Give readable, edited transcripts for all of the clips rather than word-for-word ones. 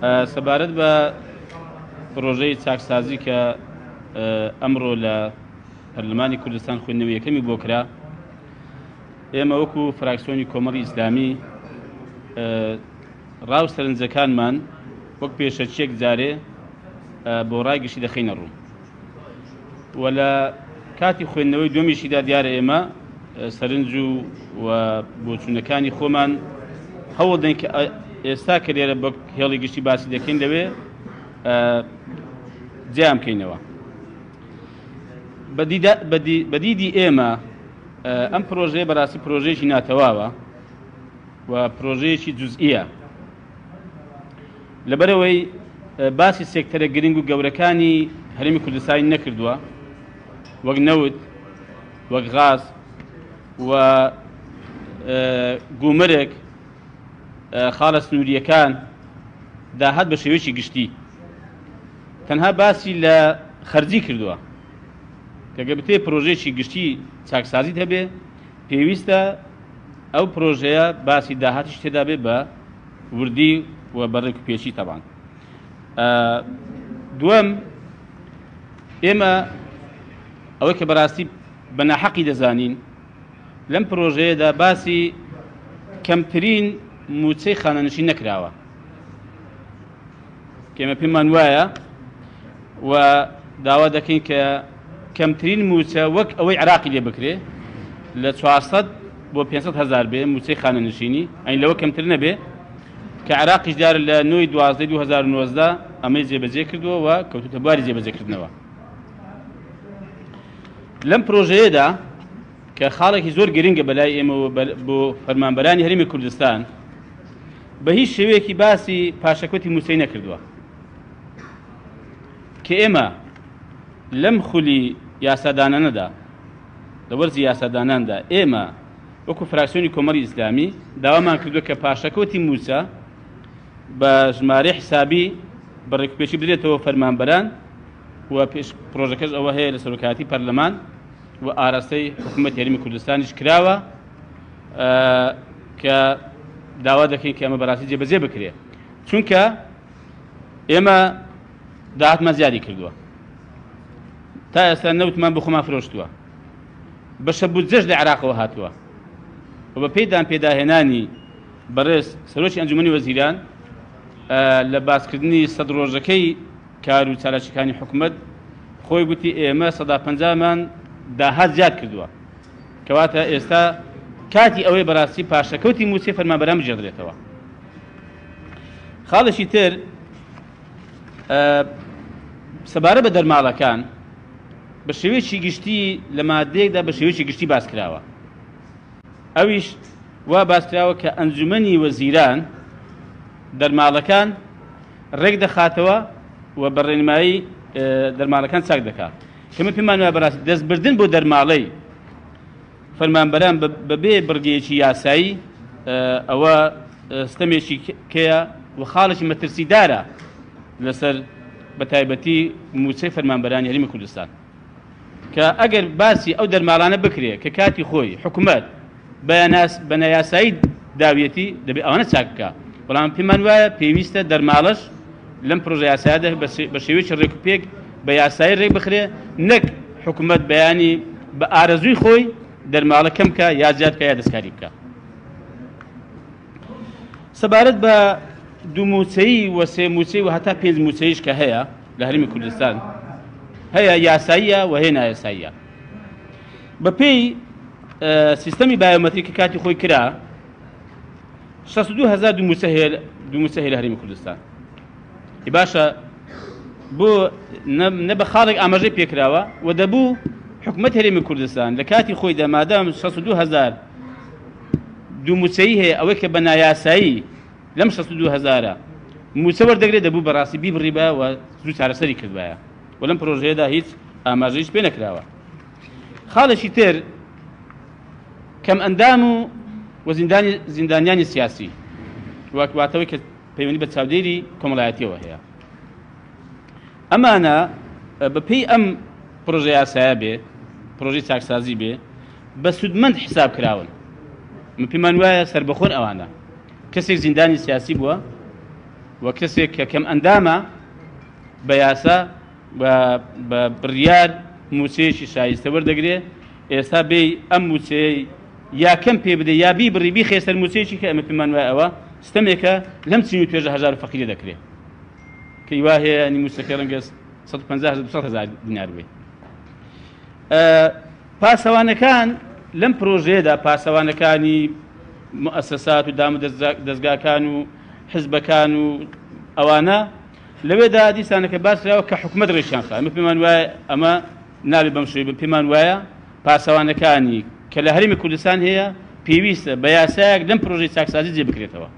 سەبارەت بە پرۆژەی چاکسازی کە ئەمڕۆ لە پەرلەمانی کوردستان خوێندنەوەی یەکەمی بۆ کرا، ئێمە وەکو فراکسیۆنی کۆمەڵی ئیسلامی ڕاو سەرنجەکانمان وەک پێشەکیەک جارێ بۆ ڕای گشتی دەخەینە ڕوو و لە کاتی خوێندنەوەی دووەمیشیدا دیارە ئێمە سەرنج و و بۆچوونەکانی خۆمان هەوڵ دەین کە ئێستا کە لێرە بە هێڵی گشتی باسی دەکەین لەوێ جیان بکەینەوە. بەدیدی ئێمە ئەم پرۆژەیە بەڕاستی پرۆژەیەکی ناتەواوە و پرۆژەیەکی جزئیە، لەبەرەوەی باسی سێکتەرە گرنگ و گەورەکانی هەرێمی کوردستانی نەکردووە وەک نەوت، وەک غاز و گومرگ، خاڵە سنووریەکان، داهات بە شێوەیەکی گشتی. تەنها باسی لە خەرجی کردووە کە گەر بتەوێت پرۆژەیەکی گشتی چاکسازیت هەبێ پێویستە ئەو پرۆژەیە باسی داهاتیش تێدا بێ بە وردی و بە ڕێک و پێچی تەبان. دووەم، ئێمە ئەوەی کە بەڕاستی بە ناحەقی دەزانین لەم پرۆژەیەدا باسی کەمترین موچەی خانەنشین نەکراوە. ئێمە پێمان وایە و داوا دەکەین کە کەمترین موچە وەک ئەوەی عراقی لێ بکرێ لە 400 بۆ 500 هزار بێ موچەی خانەنشینی، ئەین لەوە کەمتر نەبێ، کە عراقیش دیارە لە نۆی دوازدەی 2019 ئەمەی جێبەجێ کردووە و کەوتوتە بواری جێبەجێکردنەوە. لەم پرۆژەیەدا کە خاڵێکی زۆر گرنگە بەلای ئێمە بۆ فەرمانبەرانی هەرێمی کوردستان، بە هیچ شێوەیەکی باسی پاشەکەوتی مووچەی نەکردووە کە ئێمە لەم خولی یاسادانانەدا لە وەرزی یاساداناندا ئێمە وەکو فراکسیۆنی کۆمەڵی ئیسلامی داوامان کردووە کە پاشەکەوتی مووچە بە ژمارەی حسابی بە ڕێکوپێکی بدرێتەوە فەرمانبەران و پێش پرۆژەکەش ئەوە هەیە لە سەرۆکایەتی پەرلەمان و ئاراستەی حکوومەتی هەرێمی کوردستانیش کراوە کە داوا دەکەین کە ئەمە بەڕاستی جێبەجێ بکرێت، چونکە ئێمە داهاتمان زیادی کردووە، تا ئێستا نەوتمان بۆ خۆمان فرۆشتووە، بەشە بودجەش لە عێراقەوە هاتووە و بە پێی دان پێداهێنانی بەڕێز سەرۆکی ئەنجومەنی وەزیران لە باسکردنی سەد ڕۆژەکەی کار و چالاکیەکانی حکومەت خۆی گوتی ئێمە سەدا پەنجامان داهات زیاد کردووە. کەواتە ئێستا کاتی ئەوەی بەڕاستی پاشەکەوتی مووچەی فەرمانبەران بگێڕدرێتەوە. خاڵێکی تر سەبارەت بە دەرماڵەکان بە شێوەیەکی گشتی لە مادەیەکدا بە شێوەیەکی گشتی باس کراوە، ئەویش وا باس کراوە کە ئەنجومەنی وەزیران دەرماڵەکان ڕێک دەخاتەوە و بە ڕێنمایی دەرماڵەکان چاک دەکات. کە من پێمان وایە بەڕاستی دەستبردن بۆ دەرماڵەی فەرمانبەران بەبێ بڕگەیەکی یاسایی ئەوە ستەمێکی کەیە و خاڵێکی مەترسیدارە لەسەر بە تایبەتی موچەی فەرمانبەرانی هەرێمی کوردستان، کە ئەگەر باسی ئەو دەرماڵانە بکرێ کە کاتی خۆی حکومەت بە نایاسایی داویەتی دەبێت ئەوانە چاک بکە، بەڵام پێمان وایە پێویستە دەرماڵەش لەم پرۆژە یاسایەدا بە شێوەیەکی ڕێک و پێک بە یاسایی ڕێک بخرێ، نەک حکومەت بەیانی بە ئارەزووی خۆی دەرماڵە کەم بکە یا زیاد بکە یا دەستکاری بکە. سەبارەت بە دوو موچەیی و سێ موچەی و هەتا پێنج موچەیش کە هەیە لە هەرێمی کوردستان هەیە یاساییە و هەیە نایاساییە. بەپێی سیستەمی بایۆمەتری کە کاتی خۆی کرا 62 هزار دوو موچە هەیە، دوو موچە هەیە لە هەرێمی کوردستان. باشە بۆ نە بە خاڵێک ئاماژەی پێکراوە و دەبوو حکومەت هەرێمی کوردستان لە کاتی خۆیدا مادام 62 هزار دوو موچەیی هەیە، ئەوەی کە بە نایاسایی لەم 62 هزارە موچە وەردەگرێت دەبوو بەڕاستی بیبڕیبا و زوو چارەسەری کردبایە و لەم پرۆژەیەدا هیچ ئاماژەیش پێ نەکراوە. خاڵێکی تر کەم ئەندام و زیندانیانی سیاسی وەک واتەوەی کە پەیوەندی بە چاودێری کۆمەڵایەتیەوە هەیە، ئەمانە بە پێی ئەم پرۆژە یاسایە بێ، پرۆژەی چاکسازی بێ، بە سوودمەند حساب کراون. من پێمان وایە سربەخۆن ئەوانە. کەسێک زیندانی سیاسی بووە و کەسێک کە کەم ئەندامە بە یاسا و بە بڕیار مووچەیەکی شایستە وەردەگرێ، ئێستا بێی ئەم مووچەیەی یا کەم پێ بدەی یا بیبڕی بیخەیە سەر مووچەیەکی کە ئێمە پێمان وایە ئەوە ستەمێکە لەم چین و توێژە هەژار و فەقیرە دەکرێ کە وا هەیە ینی مووچەکەی ڕەنگە 150 هەزار 200 هەزار دینار بێ. پاسەوانەکان لەم پرۆژەیەدا پاسەوانەکانی موئەسەسات و دام و دەزگاکان و حزبەکان و ئەوانە لەوێدا دیسانەکە باس کراوە کە حکومەت ڕێکیان خا. ئەمە پێمان وایە ئەمە نابێت بەم شێوەیە بێت. پێمان وایە پاسەوانەکانی کە لە هەرێمی کوردستان هەیە پێویستە بە یاسایەک لەم پرۆژەی چاکسازی جێ بکرێتەوە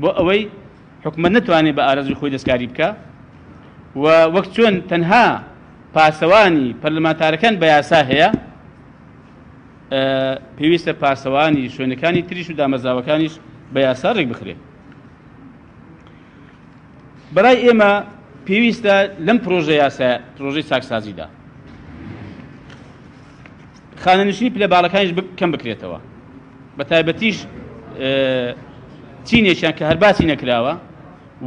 بۆ ئەوەی حکومەت نەتوانێت بە ئارەزوی خۆی دەستکاری بکە و وەک چۆن تەنها پاسەوانی پەرلەمانتارەکان بە یاسا هەیە پێویستە پاسەوانی شوێنەکانی تریش و دامەزراوەکانیش بە یاسا ڕێک بخرێت. بەرای ئێمە پێویستە لەم پرۆژە یاسا پرۆژەی چاکسازیدا خانەنشینی پلە باڵەکانیش کەم بکرێتەوە، بە تایبەتیش چینێکیان کە هەر باسی نەکراوە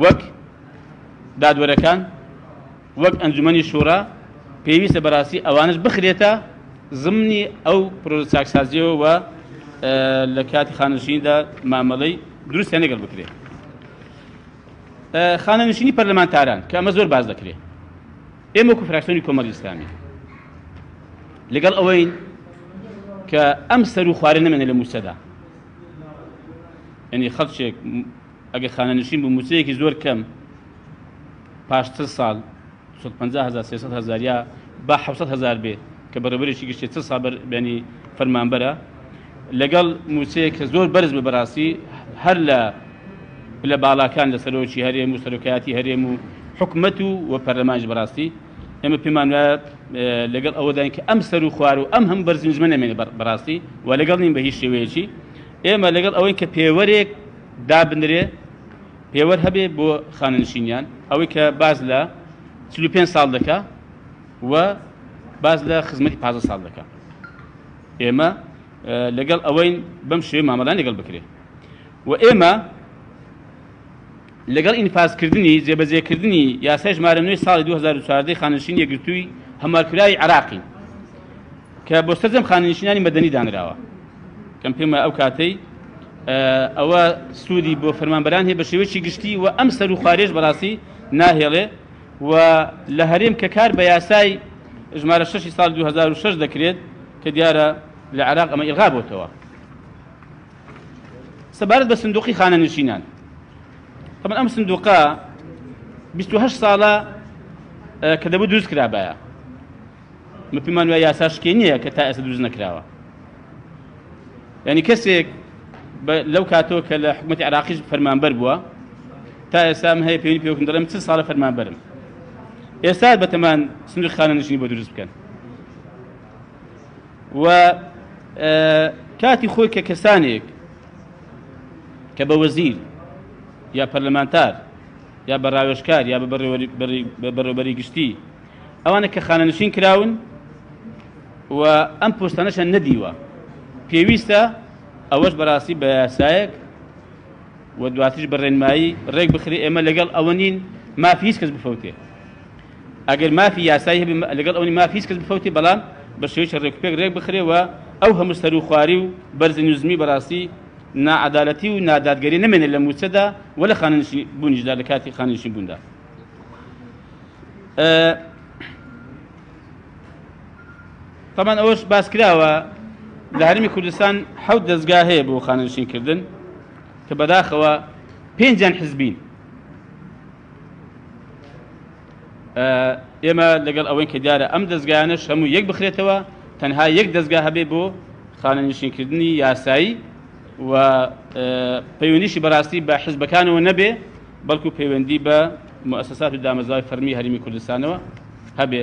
وەک دادوەرەکان وەک ئەنجومەنی شورا، پێویستە بەڕاستی ئەوانش بخرێتە زمنی ئەو پرۆژە چاکسازیەوە و لە کاتی خانەنشینیدا مامەڵەی دروستیان لەگەڵ بکرێت. خانەنشینی پەرلەمانتاران کە ئەمە زۆر باس دەکرێت، ئێمە وەکو فراکسیۆنی کۆمەڵی ئیسلامی لەگەڵ ئەوەین کە ئەم سەر و خوارە نەمێنێت لە مووچەدا، یعنی خەڵکێک ئەگەر خانەنشین بوو مووچەیەکی زۆر کەم پاش 40 ساڵ 250 هزار 300 هزار یا با 700 هزار بێ کە بەڕێوەبەرێکی گشتی 40 ساڵ بەر ینی فەرمانبەرە لەگەڵ مووچەیە کە زۆر بەرز بە بەڕاستی هەر لە پلە باڵاکان لە سەرۆکی هەرێم و سەرۆکایەتی هەرێم و حکومەت و پەرلەمانیش بەڕاستی ئێمە پێمان وایە لەگەڵ ئەوەداین کە ئەم سەر و خوار و ئەم هەم بەرزی نزمە نەمێنێ بەڕاستی و لەگەڵ نین بە هیچ شێوەیەکی. ئێمە لەگەڵ ئەوەین کە پێوەرێک دابنرێ، پێوەر هەبێ بۆ خانەنشینیان، ئەوەی کە باس لە 45 ساڵ دەکا و باس لە خزمەتی 15 ساڵ دەکا. ئێمە لەگەڵ ئەوەین بەم شێوەی مامەڵان لەگەڵ بکرێ و ئێمە لەگەڵ ئینفازکردنی جێبەجێکردنی یاسای ژمارە نوێی ساڵی 2014 خانەنشین یەکگرتووی هەموارکراوی عێراقی کە بۆ سەرجەم خانەنشینانی مەدەنی دانراوە، کەم پێم وایە ئەو کاتەی ئەوە سوودی بۆ فەرمانبەران هەیە بە شێوەیەکی گشتی و ئەم سەر و خوارێش بەڕاستی ناهێڵێ و لە هەرێم کە کار بە یاسای ژمارە شەشی ساڵ 2006 دەکرێت کە دیارە لە عێراق ئەمە ئیلغا بۆتەوە. سەبارەت بە سندوقی خانەنشینان، طبعا ئەم سندوقە 28 ساڵە کە دەبوو دروست کرابایە، من پێمان وایە یاسا شکێ نییە کە تا ئێستا دروست نەکراوە. یعنی کەسێک لەو کاتەوە کە لە حکوومەتی عێراقیش فەرمانبەر بووە تا ئێستا من هەیە پێویستی پێوەکم دەڵێم چ ساڵە فەرمانبەرم، ئێستا بەتەمان سندوقی خانەنشینی بۆ دروست بکەن. و کاتی خۆی کە کەسانێک کە بە وەزیر یا پەرلەمانتار یا بە ڕاوێژکار یا بە بەڕێوەبەری گشتی ئەوانە کە خانەنشین کراون و ئەم پۆستانەشیان نەدیوە، پێویستە ئەوەش بەڕاستی بە یاسایەک و دواتریش بە ڕێنمایی ڕێک بخرێ. ئێمە لەگەڵ ئەوە نین مافی هیچ کەس بفەوتێ، ئەگەر مافی یاسایی هەبێ لەگەڵ ئەوە نین مافی هیچ کەس بفەوتێ، بەڵام بە شێوەیەکی ڕێکوپێک ڕێک بخرێ و ئەو هەموو سەر و خواری و بەرزی نزمی بەڕاستی ناعەدالەتی و نادادگەری نەمێنێت لە مووچەدا و لە خانەنشین بوونیشدا لە کاتی خانەنشین بووندا. طبعا ئەوەش باس کراوە لە هەرێمی کوردستان حەوت دەزگا هەیە بۆ خانەنشینکردن کە بەداخەوە پێنجیان حزبین. ئێمە لەگەڵ ئەوەین کە دیارە ئەم دەزگایانەش هەموو یەک بخرێتەوە، تەنها یەک دەزگا هەبێ بۆ خانەنشینکردنی یاسایی و پەیوەندیشی بەڕاستی بە حزبەکانەوە نەبێ، بەڵکو پەیوەندی بە مؤسسات و دامەزراوی فەرمی هەرێمی کوردستانەوە هەبێ.